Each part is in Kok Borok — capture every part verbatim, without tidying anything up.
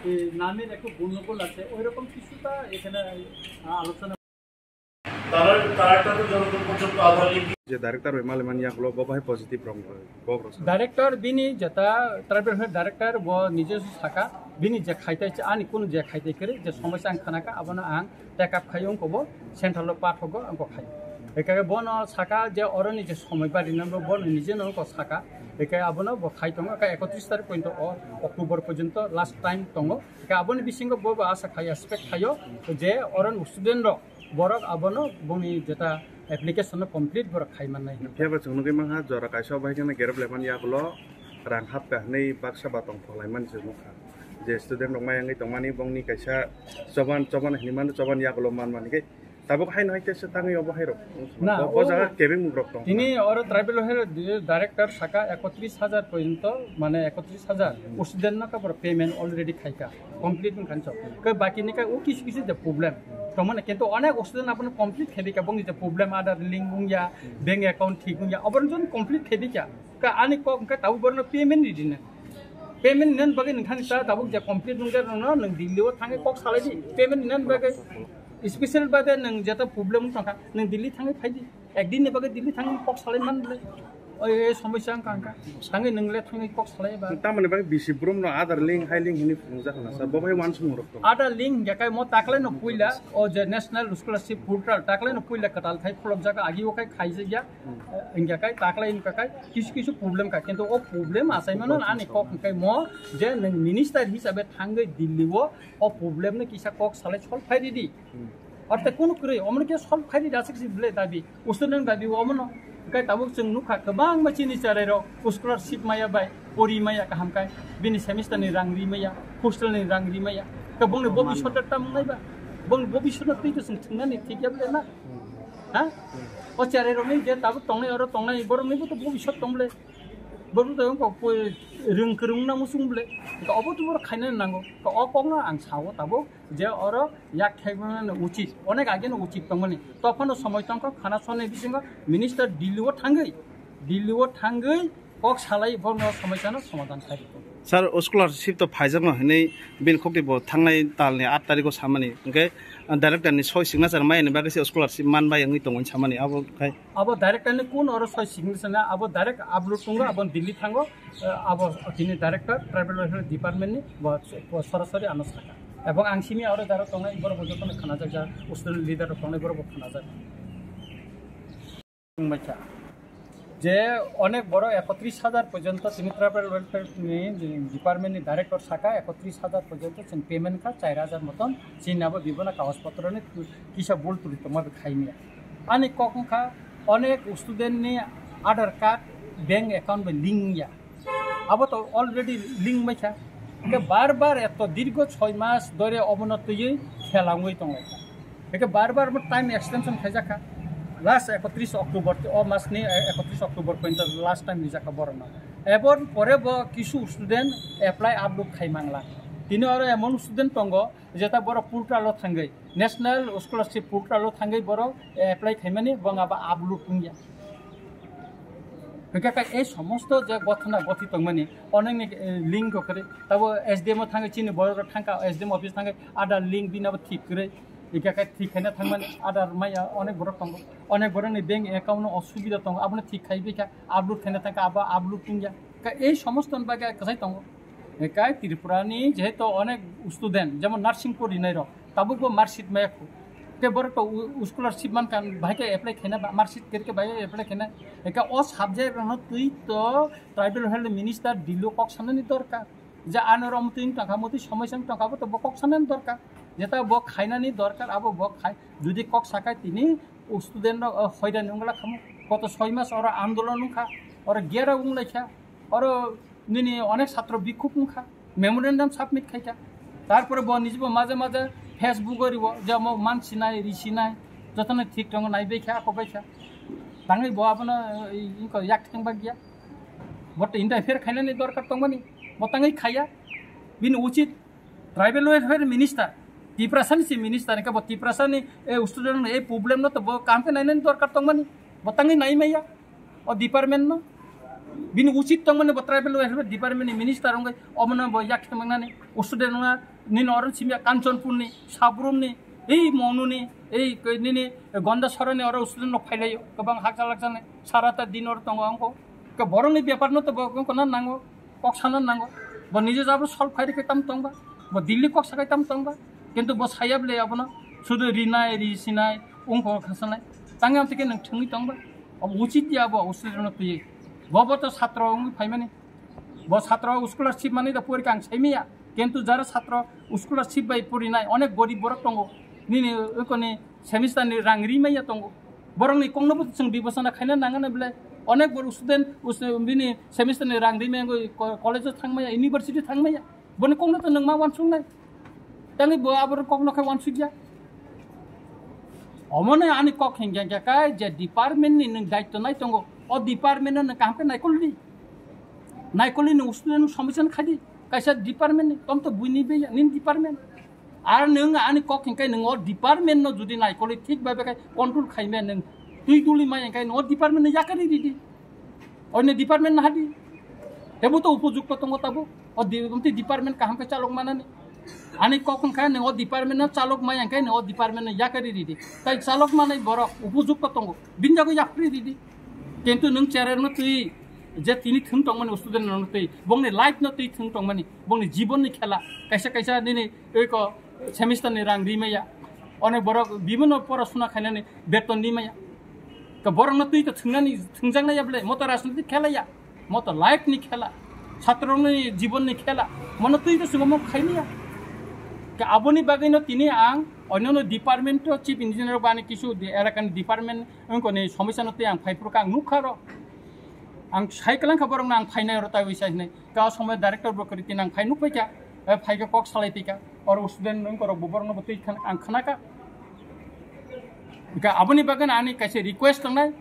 এই নামের একটু গণ্ডগোল আছে, ওইরকম কিছুটা এখানে, আহ, আলোচনা। তারা, তারা একটা তো যতদূর পর্যন্ত আধার লিঙ্ক যে director bai maliman yagulo bo bai positive rong rok, bo rok sa. Director bini jeta tribal health director bo nije saka, bini je khaitai ani kunu je khaitai kere je somosya ang khanaka abono ang take up khai wngko bo central o pathogo wngko khai. Ekha bono saka je oroni je somoi bari nang bo bono nije no wngko saka. Ekha abono bo khai tongo ka ekotris tarik pointo o October pojonto last time tongo. Ekha aboni bisingo bo bo asa khai expect khaio je oroni student rok borok abono boni jeta application no complete borok khai mannai. Phiya ba chwng nugwi mankha jora kaisa bai kheno gerep leman yagulo rang hapka hinwi baksa ba tong phalai mani se nukha. Je student rok mayangwi tongmani bongni kaisa choban, choban hinwi mano, choban yagulo manmani khe tabuk haino hai tesa tangwi obo hai rok. Na, bo, bo o jaga kebeng muk rok tong. Tini oro tribal welfare di-, director saka ekotris hajar porjonto, mane ekotris hajar student no kabor payment already khaika, complete wngkha so. Ke baki ni ka o kisu kisu de problem. Tongmani kintu onek student abono complete khaika, bongni je problem, Aadhaar link wngya, bank account thik wngya, obono jon complete khaika. Ka ani kok hwnkhe tabuk borokno payment ridina. Payment rinani bagwi nokthani ta tabuk je complete wngkhe rwno nwng Delhi o thangwi kok salai di. Payment rinani bagwi special bade nwng jeta problem wng tongkha, nwng Delhi thangwi phai di. Ekdin ni bagwi Delhi thangwi kok salai man le. Oi, oi, somosya wngkha wngkha. Thangwi nwng le thangwi kok salai ba. Tamoni bagwi bisi brum no Aadhaar link, hai link hinwi phunukjak na sa. Bo bai wansukmung rok tong. Aadhaar link hingkhe kai mo taklai no puila, o je National Scholarship Portal, taklai no puila kwtal khai khulokjak, agi o khai khaijak ya. Hingkhe kai taklai wngkha kai kisu kisu problem kha, kintu o problem achaimano ani kok hingkhe mo je nwng minister hisabe thangwi Delhi o, o problem no kisa kok salai solve khai ridi. Orte kunu kwrwi omono khe solve khai ridi aswk si bwle dabi, student dabi omono. Hingkhe tabuk chwng nukha kwbangma chini cherai rok scholarship maya bai pori maya kaham kai, bini semester ni rang ri maya, hostel ni rang ri maya, khe bongni bobiswt ta mwnai ba, bongni bobiswt no twi to chwng thwngnani thik ya bwle na? Ha? O cherai rokni je tabuk tongnai, oro tongnai, borokni bo to bobiswt tong bwle. Borok to wngkha poi rwng kwrwng na muchung bwle. To obo to borok khaina nango. To o kokno ang sao tabuk je oro yak khaimano uchit, onek ageno uchit tongmani. Tophano somoi tongkha khana soni bisingo minister Delhi o thangwi, Delhi o thangwi kok salai bono somosya no somadhan khai rwkho. Sir, o scholarship to phaijakno hinwi bini khokti bo thangnai talni aat tarikh o samani. Hwnkhe, ah, director ni soi signature maya ni bagwi se scholarship man bai wngwi tongo hinwi samani. Abo khai. Abo director ni kun oro soi signature na, abo direct upload tongo, abo Delhi thango, eh, abo tini director tribal welfare department ni bo, bo sorasori ano saka. Ebong ang simi oro jaro tongnai borok bo jotono khanajak ja, student leader rok tongnai borok bo khanajak. Wngbaikha je onek borok ekotris hajar porjonto tini tribal welfare ni department ni director saka ekotris hajar porjonto chwng payment kha char hajar moton, chini abo bibona kagoj potro ni kisa bul turi tongma khaimya. Ani kok wngkha onek student ni Aadhaar card bank account bai link wngya. Abo to already link wngbaikha. Hingke bar bar eto dirgo soi mas dore obono twiwi khelangwi tonglaikha. Hingke bar bar bo time extension khaijakha. Last ekotris October, o mas ni, eh, ekotris October pointo last time rijakha borokno. Eboni pore bo kisu student apply upload khai mangla. Tini oro emon student tongo, jeta borok portal o thangwi, National Scholarship Portal o thangwi borok apply khaimani, bo abo upload wngya. Hingke khe ei somosto je gothona gothi tongmani, onekni, eh, link rok kwrwi. Tabo S D M o thangwi chini borok rok thangkha, S D M office thangwi Aadhaar link bini abo thik kwrwi. Hingke khe thik khaina thangmani Aadhaar maya onek borok tongo. Onek borokni bank account no osubida tongo, abono thik khai bikha, upload khaina thangkha, abo upload wngya. Khe ei somosto ni bagwi kwchai tongo. Ekai Tripura ni jehetu onek student, jemon nursing porinai rok, tabuk bo marksheet maya khu. Ke borok to u-, scholarship man kan, bahai ke apply khaina ba, marksheet kere ke bahai apply khaina. Eka o subject rok no twi to tribal health minister Delhi o kok sanani dorkar. Je ano rom twi tongkha, motwi somoi sang tongkha, bo to bo kok sanani dorkar. Jeta bo khainani dorkar, abo bo khai. Jodi kok sakai tini student rok, o, hoidan wngla khamu. Koto soi mas oro andolon wngkha, oro gera wnglaikha, oro nini onek satro bikhuk wngkha, memorandum submit khaikha. Tarpore bo nijebo maje maje Facebook o ribo, je omo mansinai, risinai, jotono thik tongo naibaikha, akobaikha. Tangwi bo abono, eh, iko yak thang bagya. Bo to interfere khainani dorkar tongmani, bo tangwi khaiya. Bini uchit tribal welfare minister, Tiprasa ni si minister, hingke bo Tiprasa ni, eh, student ni, eh, problem no to bo kaham khe nainani dorkar tongmani, bo tangwi naimaya. O department no Bini uchit tongmani bo tribal welfare department ni minister wngwi omono bo yak khemangnani student wngna nini oro simya Kanchanpur ni, Sabrum ni, ei Monu ni, ei nini Gonda Soro ni oro student no phailaio, kwbang hakcha lakcha ni sara ta din oro tongo wngkho. Ke borok ni bepar no to bo wngkho na nango, kok sana nango. Bo nije jabo solve khai rikhe tam tongba, bo Delhi kok sakai tam tongba. Kintu bo saya bole abono sudu rinai, ri sinai, wngkho khasanai. Tangya tike nang thwngwi tongba. Obo uchit ya bo student no twi. Bo bo to satro wngwi phaimani. Bo satro scholarship manwi da porikha ang saimaya. Kintu jara satro scholarship bai porinai onek gorib borok tongo. Nini wngkoni semester ni rang rimaya tongo. Borok ni kongno bo chwng bibosona khaina nangana bole. Onek borok student us-, bini semester ni rang rimaya wngwi ko-, college o thangmaya, university thangmaya. Boni kongno to nwng ma uansuknai. Tangwi bo aboro kokno khe uansukya. Omono ani kok hingya hingya khe je department ni nwng daityo nai tongo. O department no nwng kaham khe naikoldi. Naikoldi nwng student no somesya no khaidi. Kaisa department ni, tom to buini be ya, nini department. Ar nwng ani kok hingkai nwng o department no jodi naikoldi thik babe khai control khaimaya nwng twi duli mai hingkai nwng o department no yakari ridi. Oini department no hadi. Tebo to upojukto tongo tabo. O di-, omtwi department kaham khe chalok manani. Ani kok hingkai nwng o department no chalok mai hingkai nwng o department no yakari ridi. Tai chalok manai borok upojukto tongo. Bini jago yapri ridi. Kintu nwng chair no twi je tini thwng tongmani student no twi, bongni life no twi thwng tongmani, bongni jibon ni khela, kaisa kaisa nini eko semester ni rang rimaya, onek borok bibhinno porasona khainani beton rimaya. Ka borok no twi to thwngnani thwngjaknai ya bole, moto rajniti khela ya, moto life ni khela, satro ni jibon ni khela, mono twi to chwngmo khaimaya. Ka aboni bagwi no tini ang onyono department to chief engineer bani kisu di erakani department wngkoni somesya no twi ang phaiphuru ka ang nukha ro. Ang sai kwlangkha borokno ang phainai oro taiwi sai hinwi. Ka o somoi director bo kwrwi tini ang phai nukphaikha, eh, phaikhe kok salai phaikha. Oro student wngkorok bo borokno bo twi khna-, ang khnakha. Ka aboni bagwi ani kaisa request tongnai,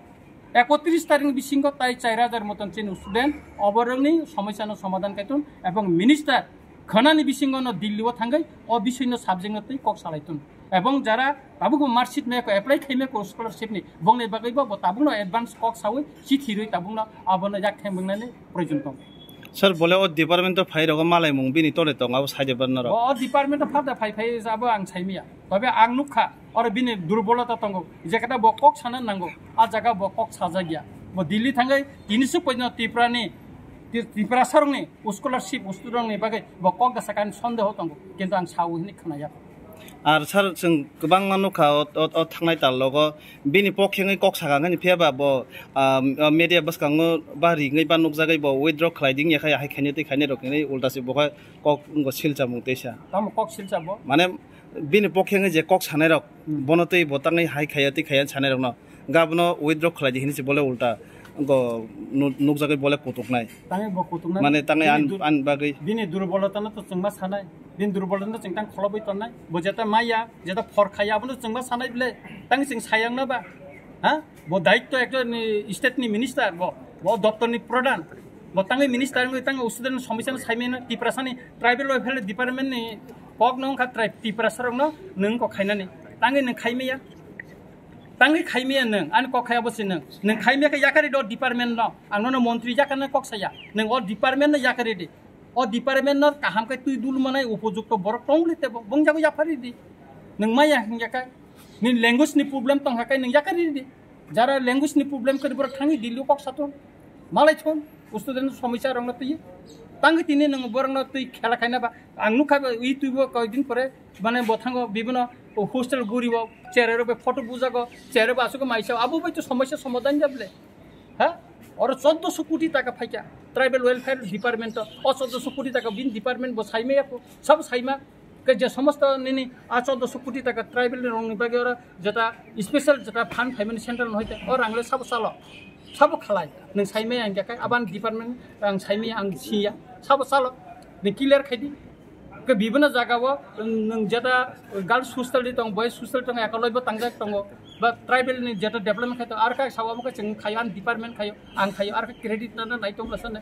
ekotris tarikni bisingo tai char hajar moton chini student oborokni somosyano somadhan kaiton ebong minister khwnani bisingo no Delhi o thangwi o bisingno subject no twi kok salai tun. Ebong jara tabuk bo marksheet meko apply khai meko scholarship ni bongni bagwi bo, bo tabuk no advance kok sawi chithi rwi tabuk no abono yak thembwngnani proyojon tong. Sir, bole o department o phai rogo malai mung bini tole tong abo sai de barna rok. O department o phada phai phai abo ang saimiya. Tobe ang nukha oro bini durbolota tongo. Jekata bo kok sana nango. A jaga bo kok sajagya. Bo Delhi thangwi tini suk pojno Tripura ni, Tripura sarong ni scholarship student ni bagwi bo kok da sakani sondeho tongo, kintu ang sao hinwi khwnaya. Ar sir, chwng kwbangma nukha o, o, o thangnai tal logo bini pokhe wngwi kok sakha wngkha phiya ba bo, ah, media bwskango ba ringwi ba nukjagwi bo withdraw khlai ding ya khai hai khainai tei khainai rok hinwi ulta se bo kha kok wngkha silchamung teisa. Tamo kok silcha bo? Mane bini pokhe wngwi je kok sanai rok, hmm, bono tei bo tangwi hai khaiya tei khaiya sanai rokno. Gabono withdraw khlai di hinwi se bole ulta go nu-, nukjagwi bole kutuknai. Tangwi bo kutuknai. Mane tangwi bini an, dur-, an bagwi. Bini durbolotano to chwngma sanai. Bini durbolotano chwng tang kholobwi tonnai. Bo jeta maya, jeta phor khaya, abono chwngma sanai bile. Tangwi chwng sayangna ba. Ha? Bo daitto ekta ni state ni minister bo. Bo doptor ni pradhan. Bo tangwi minister wngwi tangwi student somesya no saimano Tiprasa ni tribal welfare department ni kok no wngkha trai-, Tiprasa rokno nwng kok khainani. Tangwi nwng khaimaya. Tangwi khaimaya nwng, ani kok khai abo se nwng. Nwng khaimaya khe yakari do department no. Ang nono montri yakana kok saya. Nwng o department no yakari di. O department no kaham khe twi dul manai upojukto borok tong le tebo. Bong jago yaphari di. Nwng maya hingya kai. Ni language ni problem tong ha kai nwng yakari di. Jara language ni problem khe borok thangwi Delhi kok sathon. Malai thon. Student somisa rok no twi. Tangwi tini nwng borok no twi khela khaina ba. Ang nukha ba, ui twi bo koi din pore. Mane bo thango bibino hostel guri bo. Chere rok be photo bujago. Chere bo asuk maisa. Abo bai to somisa somadhan jable. Ha? Oro choddoso koti taka phaikha tribal welfare department o, o choddoso koti taka bin department bo saimaya ko, sabo saima ke je somosto nini a choddoso koti taka tribal rongni bagwi oro jeta special jeta fund phaimani central no hoite o rangle sabo chalo, sabo khalai nwng saimaya hingkha kai aban department ang saimaya ang siya sabo chalo ni clear khaidi. Ke bibino jaga o, nwng jeta girls hostel di tong, boys hostel tong, ekoloi bo tangjak tongo, ba tribal ni jeta development khai tong, ar kha sawa mo khe chwng khayo, an department khayo, ang khayo, ar kha credit na, na nai tong lasa na.